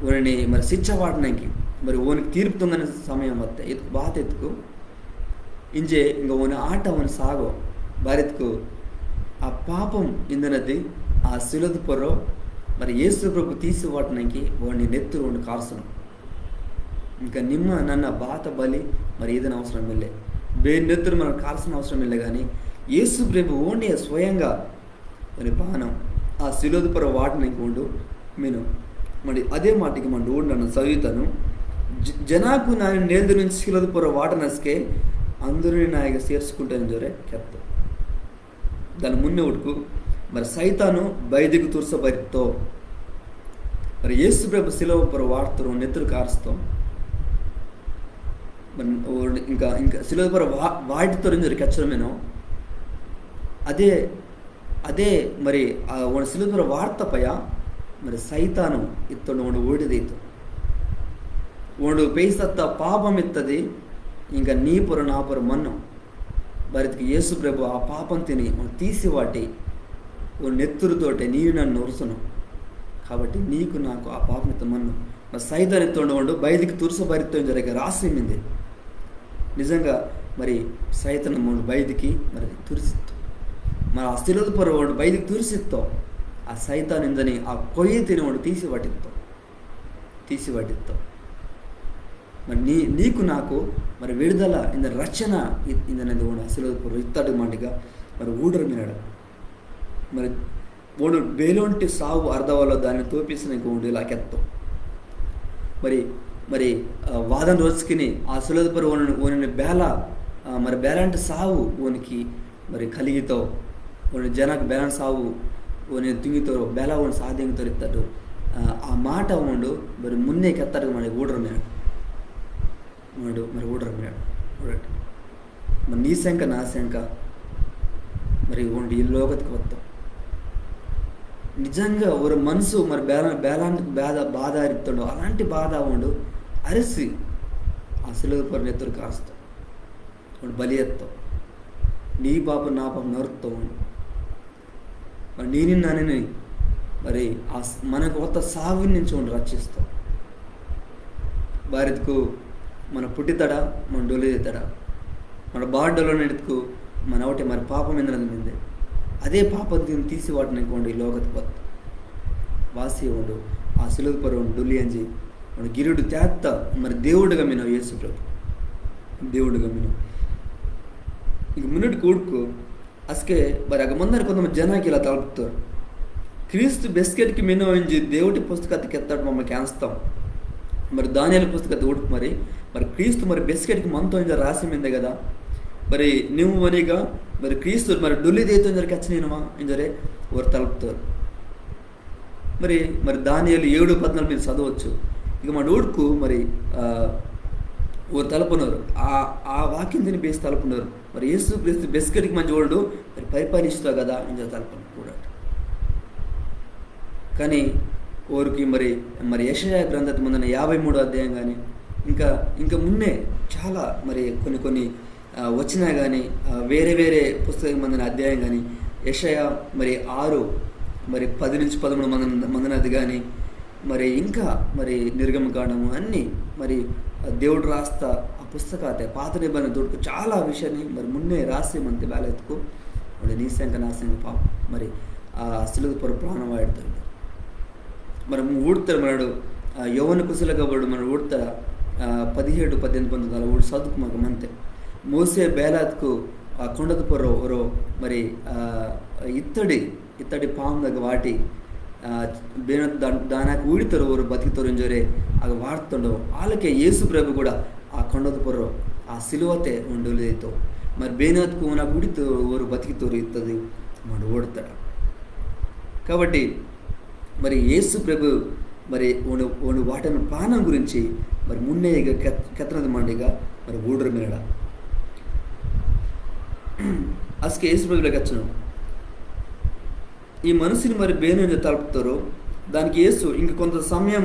ఓనిని మరి సిచ్చ వాటనంకి, మరి ఓనికి తీర్పు తుంగని సమయం వత్తె, ఇత్కు బాత ఇత్కు, ఇంజె ఇంక ఓని ఆట ఓని సాగో, బారిత్కు ఆ పాపం ఇందనది, ఆ సిలువ పొర్రొ, మరి యేసు ప్రభు తీసి వాటనంకి, ఓని నెత్తురు ఓండు కార్సనో. ఇంకా నిమ్మ నన్న బాత బలి మరి ఈదని అవసరం ఇల్లె. బేని నెత్తురు మన కార్సన అవసరం ఇల్లె గాని, యేసు ప్రభు ఓండే స్వయంగా ఓని పానం ఆ సిలువ పొర్రొ వాటనంకి ఓండు మినో. మరి అదే మాటకి మండు ఓండు నన్న సదివితాను. జ-, జనాకు నాని నేల్దిని సిలువ పొర్రొ వాటనస్కె, అందరిని నాయగ సేర్సుకుంటానింజోరె కెత్తో. దాని మున్నె ఊడ్కు, మరి సైతాను బైదికి తుర్సబరితో. మరి యేసు ప్రభు సిలువ పొర్రొ వాట్తోరు, నెత్తురు కార్స్తో. మరి ఓ-, ఇంకా, ఇంకా సిలువ పొర్రొ వా-, వాటితోరు ఇంజోరె కెచ్చోర్ మినో. అదే, అదే మరి ఆ ఓండు సిలువ పొర్రొ వాట్త పయ్య, మరి సైతాను ఇత్తోండు ఓండు ఊడిదీతో. ఓండు పెయిసత్త పాపం ఇత్తది, ఇంకా నీ పొర్రొ నా పొర్రొ మన్నో. బారిత్కు యేసు ప్రభు ఆ పాపంతిని ఓండు తీసి వాటి, ఓని నెత్తురుతోటె నీను నన్న ఒరుసనో. కాబట్టి నీకు నాకు ఆ పాపం ఇత్త మన్నో. మరి సైతాన్ ఇత్తోండు ఓండు బైదికి తుర్సబరితో ఇంజోరె రాసి మిందె. నిజంగా మరి సైతాన్ ఓండు బైదికి మరి తుర్సిత్తో. మరి ఆ సిలువ పొర్రొ ఓండు బైదికి తుర్సిత్తో. ఆ సైతాన్ ఇందని ఆ కొయ్యతిని ఓండు తీసి వాటిత్తో. తీసి వాటిత్తో. మరి నీ-, నీకు నాకు మరి విడుదల ఇంద రక్షణ ఇ-, ఇందనది ఓండు ఆ సిలువ పొర్రొ ఇత్తది మండిగా మరి ఊడోర్ మినడ. మరి ఓండు బేలోంటి సావు అర్దవలో దాని తోపిసనంకి ఓండు ఇలా కెత్తో. మరి, మరి, ఆ, వాదని రోస్కిని ఆ సిలువ పొర్రొ ఓని, ఓనిని బేల, ఆ, మరి బేలాంటి సావు ఓనికి మరి కలిగితో, ఓని జనాకు బేలాంటి సావు ఓని తుంగితోరో, బేల ఓని సాదింగితోరు ఇత్తదు. ఆ, ఆ మాట ఓండు మరి మున్నె కెత్తది మండి ఊడోర్ మినడ. ఓండు మరి ఊడోర్ మినడ. ఊడటి. మరి నీ సేంక నా సేంక. మరి ఓండు ఈ లోకతికి వత్తో. నిజంగా ఒరొ మనసు మరి బేల-, బేలాంటి బాధ, బాధ అరిత్తోండు. అలాంటి బాధ ఓండు అరిసి ఆ సిలువ పొర్రొ నెత్తురు కార్స్తో. ఓండు బలి ఎత్తో. నీ పాపం నా పాపం నొర్తో ఓండు. మరి నీని నానిని మరి ఆ స-, మనకు వత్త సావిని నుంచి ఓండు రక్షిస్తో. బారిత్కు మన పుట్టితడ, మన డొల్లి ఇత్తడ, మన బారి డొల్లనె ఇత్కు మన అవుటె మరి పాపం ఇందనది మిందె. అదే పాపం తీసి వాటనంకి ఓండు ఈ లోకతికి వత్తో. వాసి ఓండు ఆ సిలువ పొర్రొ ఓండు డొల్లి అంజి ఓండు గిరుడు తేత్త మరి దేవుడుగా మినో యేసు ప్రభు. దేవుడుగా మినో. ఇక మున్నటి కూడుకు అస్కె మరి అగ మందని కొంతమంది జనాకి ఇలా తలుపుతోరు. క్రీస్తు బెస్కెట్కి మినో ఇంజి దేవుటి పుస్తకతి కెత్తది మమ్మ కేంజ్తం. మరి దానియేలు పుస్తకతి ఊడ్కు మరి, మరి క్రీస్తు మరి బెస్కెట్కి మంతో ఇంజోరె రాసి మిందె కదా. మరి నిమ్మ ఓనిగా మరి క్రీస్తు మరి డొల్లి దేతో ఇంజోరె కెచ్చనినవా ఇంజోరె ఓరు తలుపుతోరు. మరి, మరి దానియేలు ఏడు పద్నాలుగు మీరు చదవచ్చు. ఇక మన ఊడుకు మరి, ఆ, ఓరు తలుపునోరు. ఆ, ఆ వాక్యం తిని బేసి తలుపునోరు. మరి యేసు క్రీస్తు బెస్కెట్కి మంజి ఓండు, మరి పరిపాలిస్తో కదా ఇంజో తలుపునోరు కూడా. కానీ ఓరికి మరి, మరి యెషయా గ్రంథతి మందని యాభై మూడో అధ్యాయం కానీ, ఇంకా, ఇంకా మున్నే చాలా మరి కొన్ని కొన్ని ఆ, వచన కానీ, ఆ, వేరే వేరే పుస్తకం మందని అధ్యాయం కానీ, యెషయా మరి ఆరు, మరి పది నుంచి పదమూడు మందన-, మందనది కానీ, మరి ఇంకా మరి నిర్గమకాండము అన్నీ మరి, ఆ, దేవుడు రాస్త ఆ పుస్తకాతే పాత నిబంధన దొడుకు చాలా విషయాన్ని మరి మున్నే రాసి మంతే బేలెత్తుకు మరి నీ సంక నా సంక పాపం మరి ఆ సిలువ పొర్రొ ప్రాణం వాడుతాడు. మరి ఊడతాడు మనడు, ఆ, యోవాను కుశల కబురు మనడు ఊడతాడు, ఆ, పదిహేడు, పద్దెనిమిది, పంతొమ్మిది అలా ఊడు చదువుకు మాకు మంతే. మోసే బేలాత్కు ఆ కొండత పొర్రొ ఒరో మరి, ఆ, ఇత్తడి, ఇత్తడి పాము దగ్గర వాటి, ఆ, బేన దా-, దానాకు ఊడితోరు ఒరో బతికితోరు ఇంజోరే అగ వాడుతుండో. ఆలకే యేసు ప్రభు కూడా ఆ కొండత పొర్రొ ఆ సిలువతే ఓండు డొల్లి దేతో. మరి బేనోత్కు ఓన గుడితో ఓరు బతికితోరు ఇత్తది మనడు ఊడతాడు. కాబట్టి మరి యేసు ప్రభు మరి ఓని, ఓని వాటని పానం గురించి మరి మున్నే ఇక కెత్-, కెత్తనది మండిగా మరి ఊడరు మినడ. అసలు యేసు ప్రభు ఇలా కెచ్చను, ఈ మనుషుని మరి బేనోని తలుపుతారు. దానికి యేసు, ఇంక కొంత సమయం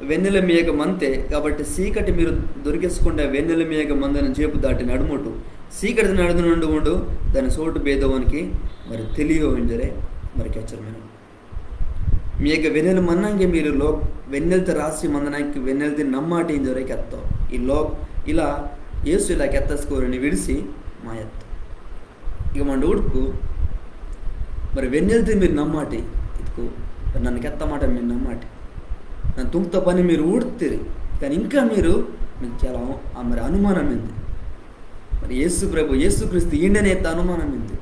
వెన్నెల మీయక మంతే, కాబట్టి చీకటి మీరు దొరికించకుండా వెన్నెల మీయక మందని జేపు దాటి నడుముటు చీకటి నడుము నుండి ఉండు, దాని చోటు భేదవానికి మరి తెలియో ఇంజరే మరి కెచ్చరు మీరు. మీ యొక్క వెన్నెల మన్నాంగే మీరు లో వెన్నెలతో రాసి మందనానికి వెన్నెలది నమ్మాటి ఇంజరే కెత్తో. ఈ లో ఇలా యేసు ఇలా కెత్తస్కోరని విడిసి మాయత్తో. ఇక మన ఊడుకు మరి వెన్నెలది మీరు నమ్మాటి, ఇదికు మరి నన్ను కెత్త మాట మీరు నమ్మాటి, నన్ను తుంక్త పని మీరు ఊడుతీరి, కానీ ఇంకా మీరు మీకు చాలా అ-, మరి అనుమానం ఉంది. మరి యేసు ప్రభు, యేసుక్రీస్తు ఈండనే ఎత్త అనుమానం ఉంది.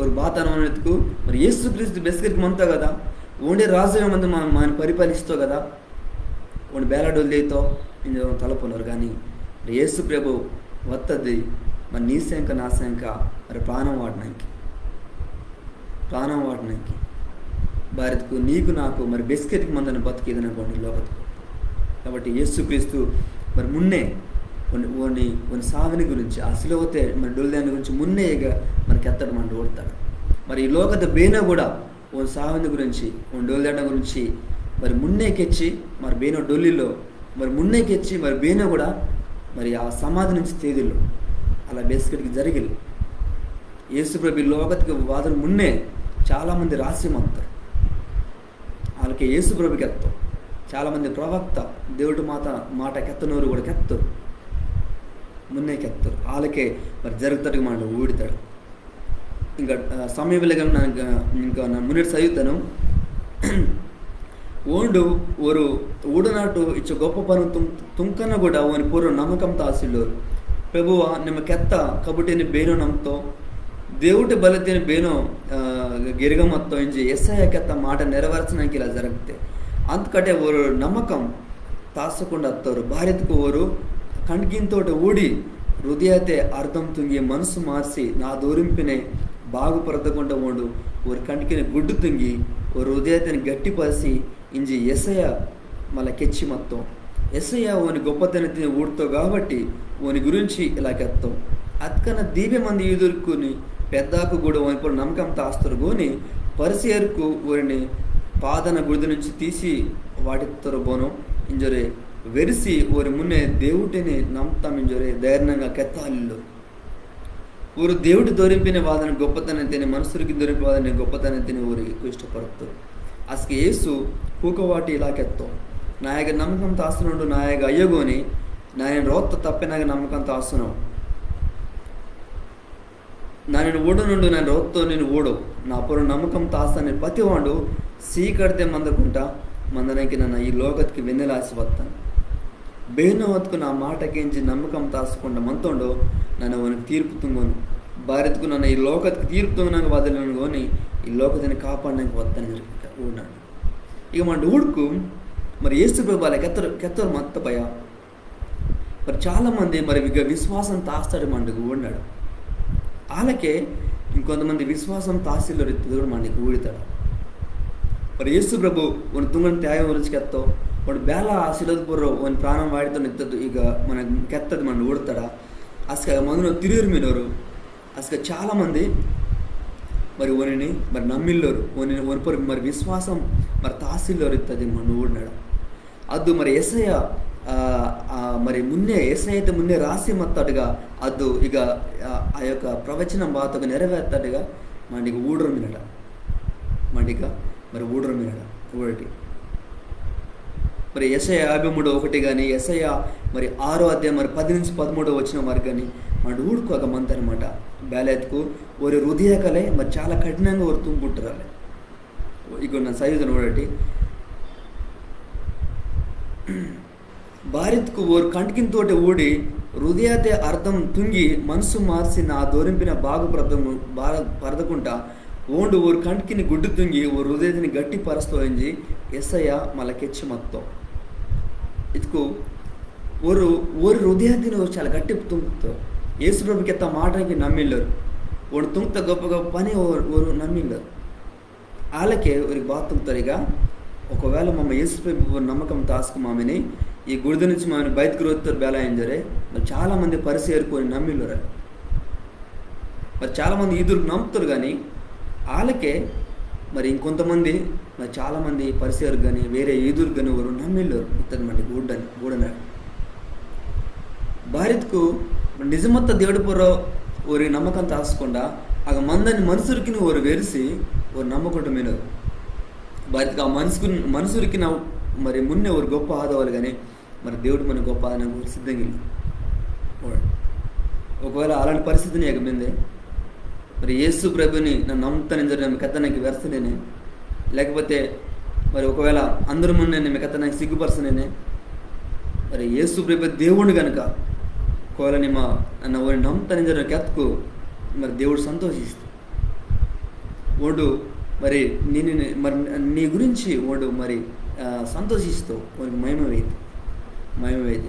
ఓరు బాత అనుమానం ఎత్తుకు మరి యేసుక్రీస్తు బెస్కెట్కి మంతో కదా, ఓండే రాజుగా మంది మా-, మన పరిపాలిస్తో కదా, ఓని బేలా డొల్లి అయితో ఇంజో తలపనోరు కానీ, మరి యేసు ప్రభు వత్తది మరి నీ సెంక నా సెంక మరి ప్రాణం వాడనానికి, ప్రాణం వాడనానికి. బారిత్కు నీకు నాకు మరి బెస్కెట్కి మందని బతుకు ఏదైనా కొన్ని లోకత్కు. కాబట్టి యేసుక్రీస్తు మరి మున్నే ఓని, ఓని, ఓని సావిని గురించి, ఆ సిలువతే మరి డొల్లి దాని గురించి మున్నే ఇక మరి కెత్తడం అంటూ ఊడతాడు. మరి ఈ లోకత బేన కూడా ఓని సావిని గురించి, ఓని డొల్లి దాని గురించి మరి మున్నే కెచ్చి మరి బేనో డొల్లిలో మరి మున్నే కెచ్చి మరి బేనో కూడా మరి ఆ సమాధి నుంచి తేదిల్లు. అలా బెస్కెట్కి జరిగిల్లు. యేసు ప్రభు ఈ లోకత్కి వాదన మున్నే చాలామంది రాసి మంతారు. వాళ్ళకి యేసు ప్రభు కెత్తో. చాలామంది ప్రవక్త, దేవుడి మాట, మాట కెత్తనోరు కూడా కెత్తారు. మున్నే కెత్తారు. వాళ్ళకే మరి జరుగుతాడు మాట ఊడతాడు. ఇంకా, ఆ, సమయం వెళ్ళగానే నన్ను ఇంకా, ఇంకా నా మున్నెడు చదువుతాను. ఓండు ఓరు ఊడనాటు ఇచ్చ గొప్ప పను తుం-, తుంకన కూడా ఓని పొర్రొ నమ్మకం తాసిల్లోరు. ప్రభువా, నిమ్మ కెత్త కబుటిని బేనో నమ్తో, దేవుటి బలతిని బేనో, ఆ, గిరిగ మత్తో ఇంజి యెషయా కెత్త మాట నెరవేర్చనాకి ఇలా జరగతే. అందుకటే ఓరు నమ్మకం తాసకుండా అత్తోరు. బారిత్కు ఓరు కండ్కింతోటి ఊడి, హృదయతే అర్థం తుంగి, మనసు మార్చి, నా దోరింపినే బాగుపరదకుండా ఓండు. ఓరు కండ్కిని గుడ్డు తుంగి, ఓరు హృదయతిని గట్టిపరిచి, ఇంజి యెషయా మళ్ళా కెచ్చి మత్తో. యెషయా ఓని గొప్పతనతిని ఊడ్తో కాబట్టి, ఓని గురించి ఇలా కెత్తో. అత్కన దీపే మంది యూదుర్కుని పెద్దాకు కూడా ఓని పొర్రొ నమ్మకం తాస్తోరు గోని, పరిసయ్యుర్కు ఓరిని పాదన గుడిద నుంచి తీసి వాటిత్తోరు బోనో ఇంజోరే వెరిసి ఓరి మున్నే దేవుటిని నమ్తాం ఇంజోరే ధైర్యంగా కెత్తాలిల్లోరు. ఓరు దేవుటి దొరింపిన వాదని గొప్పతనతిని, మనుషురికి దొరింపిన వాదని గొప్పతనతిని ఓరు ఎక్కువ ఇష్టపడతారు. అసలు యేసు కూకవాటి ఇలా కెత్తో, నా యొక్క నమ్మకం తాసనోండు నా యొక్క అయ్యో గోని, నాయన రోత్త తప్పె నా యొక్క నమ్మకం తాసనో. నానిని ఊడనుండు, నానిని రోత్తో నిన్ను ఊడో. నా పొర్రొ నమ్మకం తాసని పతివాండు సీకడితే మందకుంట మందనాకి నన్న ఈ లోకత్కి వెన్నెలాసి వత్తాను. బేనో అత్కు నా మాట కేంజి నమ్మకం తాసకుండా మంతోండో, నన్న ఓనికి తీర్పు తుంగోను. బారిత్కు నన్న ఈ లోకత్కి తీర్పు తుంగనాకి వాదలను గోని, ఈ లోకతిని కాపాడనాకి వత్తాను ఊడినాడు. ఇక మన ఊడుకు మరి యేసు ప్రభు అలా కెత్తోరు, కెత్తోరు మత్త పయ. మరి చాలామంది మరి ఇక విశ్వాసం తాస్తాడు మండుకు ఊడినాడు. అలాగే ఇంకొంతమంది విశ్వాసం తాసిల్లోరు ఇత్తది కూడా మండుకు ఊడితాడు. మరి యేసు ప్రభు ఓని తుంగని త్యాగం గురించి కెత్తో, ఓండు బేలా ఆ సిలువ పొర్రొ ఓని ప్రాణం వాటితో ఇత్తది ఇక మన కెత్తది మన ఊడతాడా? అసలు మందులో తిరిగిరు మీనోరు. అసలు చాలామంది మరి ఓనిని మరి నమ్మిల్లోరు, ఓని, ఓని పొర్రొ మరి విశ్వాసం మరి తాసిల్లోరు ఇత్తది మన ఊడినాడు. అద్దు మరి యెషయా, ఆ, ఆ, మరి మున్నే యెషయా అయితే మున్నే రాసి మత్తాడుగా అద్దు ఇక, ఆ, ఆ యొక్క ప్రవచనం బాతకు నెరవేర్తాడుగా మండికి ఊడరు మినట. మండిక మరి ఊడరు మినట. ఊడటి. మరి యెషయా యాభై మూడు ఒకటి కానీ, యెషయా మరి ఆరో అధ్యాయం మరి పది నుంచి పదమూడో వచనం వరకు కానీ, మన ఊడుకోక మంతనమాట. బేలెత్తుకు ఓరి హృదయకలే మరి చాలా కఠినంగా ఓరు తుంగుంటారు. ఇగో నా సైజును ఊడటి. బారిత్కు ఓరు కండ్కిన్ తోటే ఊడి, హృదయతే అర్థం తుంగి, మనసు మార్సి నా దోరింపిన బాగు పరదము-, బార-, పరదకుంట, ఓండు ఓరు కండ్కిని గుడ్డు తుంగి, ఓరు హృదయతిని గట్టి పరస్తో ఇంజి, యెషయా మళ్ళా కెచ్చి మత్తో. ఇత్కు ఓరు, ఓరి హృదయతిని ఓరు చాలా గట్టి తుంగ్తో. యేసు ప్రభు కెత్త మాటకి నమ్మిల్లోరు. ఓండు తుంగ్త గొప్ప గొప్ప పని ఓ-, ఓరు నమ్మిల్లోరు. ఆలకే ఓరికి బాత తుంగ్తోరు ఇక, ఒకవేళ మమ్మ యేసు ప్రభు నమ్మకం తాస్కు మామిని, ఈ గుడిద నుంచి మామిని బయటకు రోత్తోరు బేలా ఇంజోరే, మరి చాలా మంది పరిసయ్యుర్కు ఓని నమ్మిల్లోరు. మరి చాలా మంది యూదుర్కు నమ్ముతోరు కానీ, ఆలకే మరి ఇంకొంతమంది, మరి చాలా మంది పరిసయ్యుర్కు కానీ, వేరే యూదుర్కు కానీ ఓరు నమ్మిల్లోరు. ఇత్తది మంది గూడని, గూడన. బారిత్కు నిజమత్త దేవుడి పొర్రో ఓరి నమ్మకం తాసకుండా, ఆగ మందని మనుసురికిని ఓరు వెరిసి, ఓరు నమ్మకుండా మినోరు. బారిత్కు ఆ మనుసుకు-, మనుసురికిన మరి మున్నే ఓరు గొప్ప ఆదవాలి కానీ, మరి దేవుడు మన గొప్ప ఆదనకు ఓరు సిద్ధంగా ఇల్లు. ఒకవేళ అలాంటి పరిస్థితిని ఇక మిందే, మరి యేసు ప్రభుని నన్న నమ్ముతాను ఇంజోరే నిమ్మ కెత్తనాకి వెరసనేనే, లేకపోతే మరి ఒకవేళ అందరి మున్నే నిమ్మ కెత్తనాకి సిగ్గుపరసనేనే, మరి యేసు ప్రభు దేవుడు కనుక ఒకవేళ నిమ్మ నన్న ఓని నమ్ముతాను ఇంజోరే కెత్తుకు మరి దేవుడు సంతోషిస్తూ ఓండు మరి నీ, నీ, మరి నీ గురించి ఓండు మరి, ఆ, సంతోషిస్తూ ఓనికి మహిమ వేది, మహిమ వేది.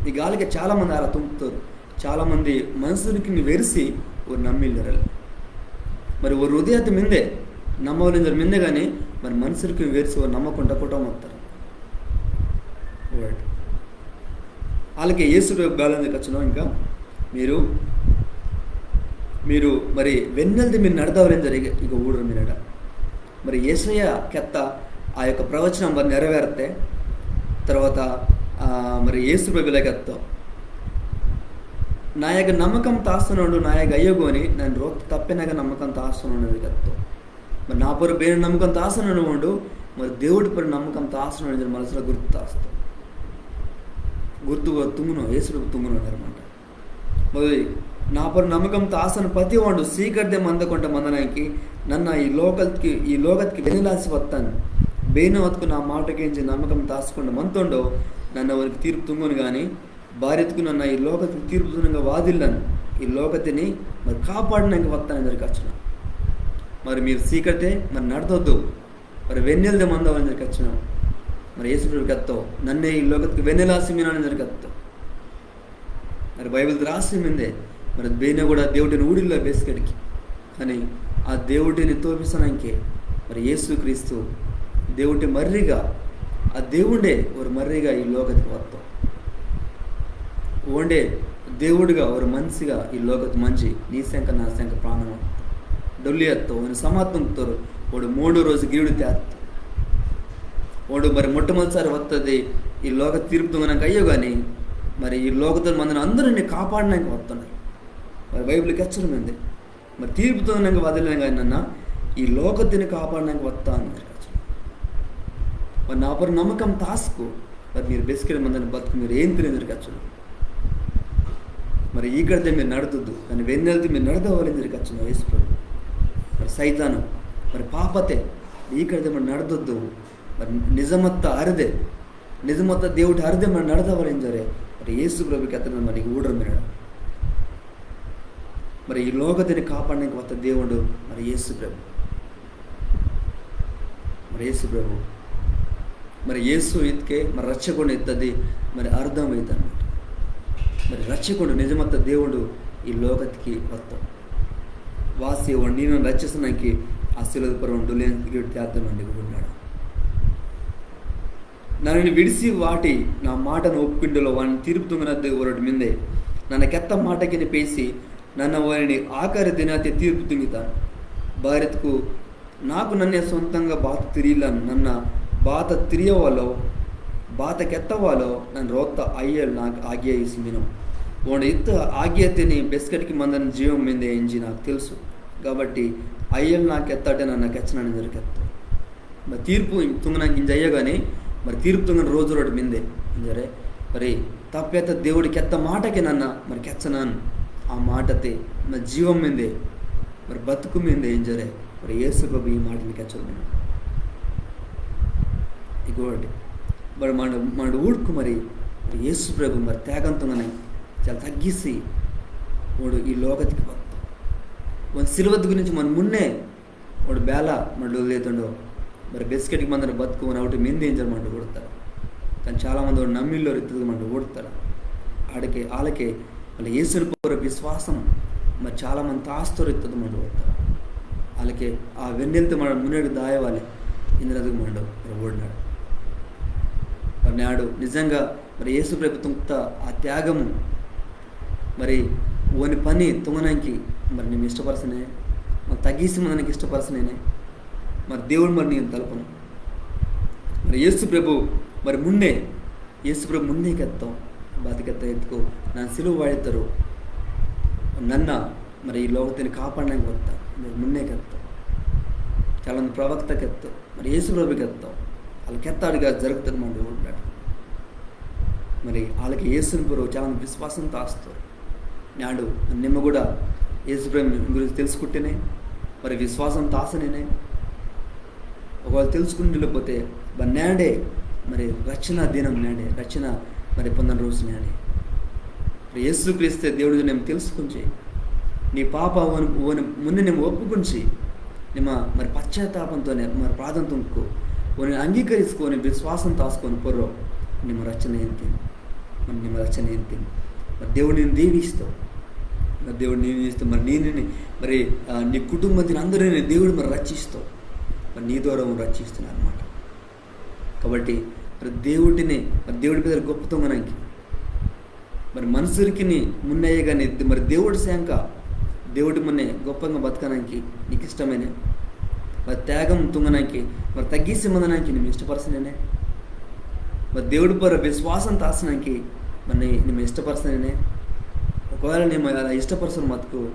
ఈ గాలికి చాలా మంది అలా తుంగ్తోరు. చాలా మంది మనుసురికిని వెరిసి ఓరు నమ్మిల్లోరు. మరి ఓరు హృదయత మిందే, నమ్మవాలింజోరు మిందే కానీ, మరి మనుసురికిని వెరిసి ఓరు నమ్మకుండా కుటుంబం వత్తోరు. Word. ఆలకే యేసు ప్రభు బేలా ఇంజి కెచ్చినో ఇంకా, మీరు, మీరు మరి వెన్నెలది మీరు నడదవాలింజోరే ఇక, ఇక ఊడోరు మినడ. మరి యెషయా కెత్త ఆ యొక్క ప్రవచనం మరి నెరవేరితే, తర్వాత, ఆ, మరి యేసు ప్రభు ఇలా కెత్తో, నా యొక్క నమ్మకం తాసనోండు నా యొక్క అయ్యో గోని, నన్న రోత్త తప్పెనగ నమ్మకం తాసనోండు ఇంజి కెత్తో. మరి నా పొర్రో బేనో నమ్మకం తాసనోండు, మరి దేవుడి పొర్రో నమ్మకం తాసనోండు ఇంజోరే మలసలా గుర్తు తాస్తో. గుర్తు తుంగునో, యేసు ప్రభు తుంగునో అన్నమాట. మరి నా పొర్రో నమ్మకం తాసని ప్రతి ఓండు సీకటిదే మందకుండా మందనాకి నన్న ఈ లోకత్కి, ఈ లోకత్కి వెన్నెలాసి వత్తాను. బేనో అత్కు నా మాట కేంజి నమ్మకం తాసకుండా మంతోండో, నన్న ఓనికి తీర్పు తుంగోను కానీ, బారిత్కు నన్న ఈ లోకత్కి తీర్పు తుంగనంగా వాదిల్లను. ఈ లోకతిని మరి కాపాడనంగా వత్తాను ఇంజోరే కెచ్చినో. మరి మీరు సీకటిదే మరి నడదొద్దు, మరి వెన్నెలదే మందవాలింజోరే కెచ్చినో. మరి యేసు ప్రభు కెత్తో, నన్నే ఈ లోకత్కి వెన్నెలాసి మినాను ఇంజోరే కెత్తో. మరి బైబిల్తే రాసి మిందే, మరి బేనో కూడా దేవుడిని ఊడిల్లో బేస్కెట్కి. కానీ ఆ దేవుడిని తోపిసనంకే మరి యేసు క్రీస్తు దేవుడి మర్రిగా, ఆ దేవుడే ఓరు మర్రిగా ఈ లోకత్కి వత్తో. ఓండే దేవుడుగా ఓరు మనిషిగా ఈ లోకత్కి మంజి నీ సెంక నా సెంక ప్రాణం డొల్లి అత్తో, ఓని సమాధి తుంగ్తోరు, ఓండు మూడో రోజు గిరుడు తేత్తో. ఓండు మరి మొట్టమొదటిసారి వత్తది ఈ లోక తీర్పు తుంగనంగా అయ్యో కానీ, మరి ఈ లోకతో మందని అందరిని కాపాడనంగా వత్తోండు. మరి బైబిల్ కెచ్చోరు మిందే. మరి తీర్పు తుంగనంగా వాదిల్లను కానీ నన్న ఈ లోకతిని కాపాడనంగా వత్తాను ఇంజోరే కెచ్చినో. మరి నా పొర్రో నమ్మకం తాస్కు, మరి మీరు బేస్కెట్కి మందని బతుకు మీరు ఏంతిరి ఇంజోరే కెచ్చినో. మరి ఈకటిదే మీరు నడదొద్దు, కానీ వెన్నెలది మీరు నడదవాలింజోరే కెచ్చినో యేసు ప్రభు. మరి సైతాను, మరి పాపతే, ఈకటిదే మరి నడదొద్దు, మరి నిజమత్త అరిదే, నిజమత్త దేవుడి అరిదే మరి నడదవాలింజోరే, మరి యేసు ప్రభు కెత్తన మరి ఊడోరు మినడ. మరి ఈ లోకతిని కాపాడనంగా వత్త దేవుడు మరి యేసు ప్రభు. మరి యేసు ప్రభు. మరి యేసు ఇత్కే మరి రక్షకుండు ఇత్తది మరి అర్థం అయితాను. మరి రక్షకుండు నిజమత్త దేవుడు ఈ లోకత్కి వత్తో. వాసి ఓండు నిన్ను రక్షిసనంకి ఆ సిలువ పొర్రో డొల్లి గిరుడు తేత్తోండు ఇంజి ఊడినాడు. నన్ను విడిసి వాటి నా మాటను ఒప్పుకుండలో వాని తీర్పు తుంగనద్దు ఒరటి మిందే. నన్న కెత్త మాటకిని పేసి నన్న వానిని ఆఖరి దినాతే తీర్పు తుంగితాను. బారిత్కు నాకు నన్నే సొంతంగా బాత తిరియిల్లను, నన్న బాత తిరియవాలో, బాత కెత్తవాలో, నన్న రోత్త అయ్యల్ నాకు ఆజ్ఞ ఇసి మినో. ఓండు ఇత్త ఆజ్ఞతిని బేస్కెట్కి మందని జీవం మిందే ఇంజి నాకు తెలుసు. కాబట్టి అయ్యల్ నాకు కెత్తటే నన్న కెచ్చనాను ఇంజోరే కెత్తో. మరి తీర్పు తుంగనాకి ఇంజి అయ్యో కానీ, మరి తీర్పు తుంగని రోజు ఒరటి మిందే ఇంజోరే. మరి తప్పేత దేవుడి కెత్త మాటకి నన్న మరి కెచ్చనాను. ఆ మాటతే మరి జీవం మిందే, మరి బతుకు మిందే ఇంజోరే. మరి యేసు ప్రభు ఈ మాటని కెచ్చోరు మినో. ఇంకొకటి, మరి మన, మన ఊడుకు మరి, మరి యేసు ప్రభు మరి తేగంతుంగానే చాలా తగ్గిసి ఓండు ఈ లోకత్కి వత్తో. ఓని సిలువతి గురించి మన మున్నే ఓండు బేలా మరి డొల్లి తేత్తోండో, మరి బేస్కెట్కి మందని బతుకు ఓని అవుటి మిందే ఇంజోరే మండు ఊడతాడు. కానీ చాలా మంది ఓండు నమ్మిల్లోరు ఇత్తది మండు ఊడతాడు. ఆడకే, ఆలకే యేసుని పొర్రొ విశ్వాసం మరి చాలా మంది తాస్తోరు ఇత్తది మండు. అలాగే ఆ వెన్నెలతో మన మున్నెడు దాయవాలి ఇంద్రది మండు మరి ఓడినాడు. మరి నాడు నిజంగా మరి యేసు ప్రభు తుంక్త ఆ త్యాగము, మరి ఓని పని తుంగనానికి మరి నిమ్మ ఇష్టపరచనే, మరి తగ్గిసి మనకి ఇష్టపరచనేనే, మరి దేవుడు మరి నేను తలపను. మరి యేసు ప్రభు మరి మున్నే, యేసు ప్రభు మున్నే కెత్తో, బాత కెత్తో ఎత్తుకో, నన్న సిలువ వాడితోరు, నన్న మరి ఈ లోకతిని కాపాడనానికి వత్త, మరి మున్నే కెత్తో. చాలా మంది ప్రవక్త కెత్తో, మరి యేసు ప్రభు కెత్తో, వాళ్ళు కెత్తాడుగా జరుగుతుంది మండు ఓడినాడు. మరి వాళ్ళకి యేసుని పొర్రొ చాలా మంది విశ్వాసం తాస్తోరు. నాడు నిమ్మ కూడా యేసు ప్రభు గురించి తెలుసుకుంటేనే, మరి విశ్వాసం తాసనేనే, ఒకవేళ తెలుసుకుంటే లేకపోతే, మరి నేడే మరి రక్షణ దినం నేడే, రక్షణ మరి పొందని రోజు నేడే. మరి యేసుక్రీస్తే దేవుడు నిమ్మ తెలుసుకుంచి, నీ పాప ఓని, ఓని మున్నే నిమ్మ ఒప్పుకుంచి, నిమ్మ మరి పశ్చాత్తాపంతోనే మరి ప్రార్థన తుంకు, ఓని అంగీకరిస్కో, ఓని విశ్వాసం తాస్కోని పొర్రొ నిమ్మ రక్షణ ఏంతి, మరి నిమ్మ రక్షణ ఏంతి. మరి దేవుడు నిన్ను దీవిస్తో, మరి దేవుడు నిన్ను దీవిస్తో, మరి నీ, నీ, మరి, ఆ, నీ కుటుంబతిని అందరిని దేవుడు మరి రక్షిస్తో, మరి నీ ద్వారా రక్షిస్తున్నాడు అనమాట. కాబట్టి మరి దేవుడిని, మరి దేవుడి పేరు గొప్ప తుంగనానికి, మరి మనుషులకిని మున్నయ్య కానీ మరి దేవుడి శాంక, దేవుడి మున్నే గొప్పంగా బతకనానికి నీకు ఇష్టమేనే? మరి త్యాగం తుంగనానికి, మరి తగ్గిసి మందనానికి నిమ్మ ఇష్టపరచనేనే? మరి దేవుడి పొర్రొ విశ్వాసం తాసనానికి మరి నీ-, నిమ్మ ఇష్టపరచనేనే? ఒకవేళ నిమ్మ అలా ఇష్టపరచని మతుకు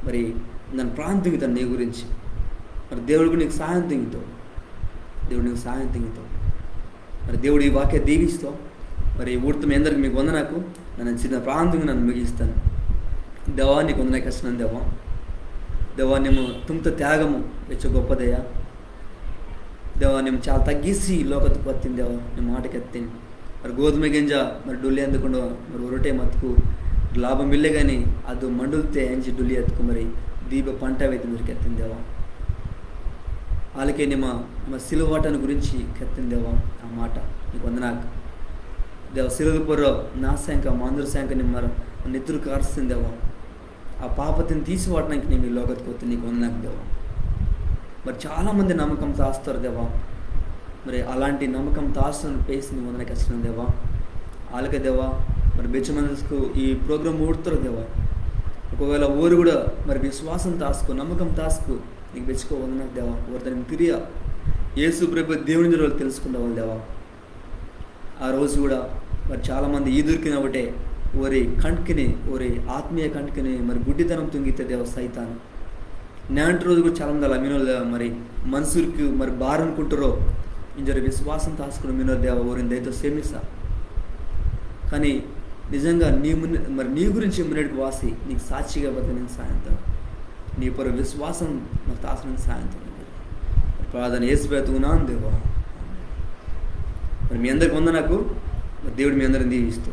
మరి నన్న ప్రార్థన తుంగితాను నీ గురించి. మరి దేవుడికి నీకు సహాయం తుంగితో, దేవుడు నీకు సహాయం తుంగితో. మరి దేవుడు ఈ వాక్య దీవిస్తో, మరి ఊడితో మీ అందరికి మీకు వందనాకు. నన్న చిన్న ప్రార్థన తుంగి నన్న ముగిస్తాను. దేవా నీకు వందనాకు కెచ్చినాను దేవా. దేవా నిమ్మ తుంక్త త్యాగము వెచ్చ గొప్పదయ్యా. దేవా నిమ్మ చాలా తగ్గిసి లోకతికి వత్తిని దేవా, నీ మాట కెత్తిని. మరి గోధుమ గింజ మరి డొల్లి అందకుండా మరి ఒరటే మతుకు లాభం ఇల్లే కానీ అది మండుల్తే అంజి డొల్లి ఎత్తుకు మరి దీప పంట వేతి మీరు కెత్తిని దేవా. వాళ్ళకే నిమ్మ మరి సిలువ వాటని గురించి కెత్తిని దేవా ఆ మాట. నీకు వందనాకు. దేవా సిలువ పొర్రొ నా శాంక, మా అందరి శాంక నిమ్మ నెత్తురు కార్సింది దేవా. ఆ పాపతిని తీసి వాటనానికి నిమ్మ ఈ లోకతికి వత్తిని నీకు వందనాకు దేవా. మరి చాలా మంది నమ్మకం తాస్తోరు దేవా. మరి అలాంటి నమ్మకం తాస్తున్న పేసి నీకు వందనాకు కెచ్చినాను దేవా. ఆలకే దేవా, మరి బెచ్చ మనసుకు ఈ program ఊడుతారు దేవా. ఒకవేళ ఓరు కూడా మరి విశ్వాసం తాస్కో, నమ్మకం తాస్కో, నీకు బెచ్చుకో వందనాకు దేవా. ఓరు దాన్ని తిరియ యేసు ప్రభు దేవుని రోజు తెలుసుకుండవాలి దేవా. ఆ రోజు కూడా మరి చాలా మంది ఈదుర్కిన ఒకటే ఓరి కంటికిని, ఓరి ఆత్మీయ కంటికిని మరి గుడ్డితనం తుంగితే దేవా సైతాన్. నేంటి రోజు కూడా చాలా మంది అలా మినోలు దేవా, మరి మనుషులకి మరి బారనుకుంటారో ఇంజొరె విశ్వాసం తాసుకుని మినోలు దేవా, ఓరిని దయతో క్షమిస్తా. కానీ నిజంగా నీ మున్-, మరి నీ గురించి మున్నటికి వాసి నీకు సాక్షిగా బతకని సాయంత్రం నీ పొర్రొ విశ్వాసం మరి తాసని సాయంత్రం ప్రార్థన యేసు పేరుతో నాను దేవా. మరి మీ అందరికి వందనాకు. మరి దేవుడు మీ అందరిని దీవిస్తూ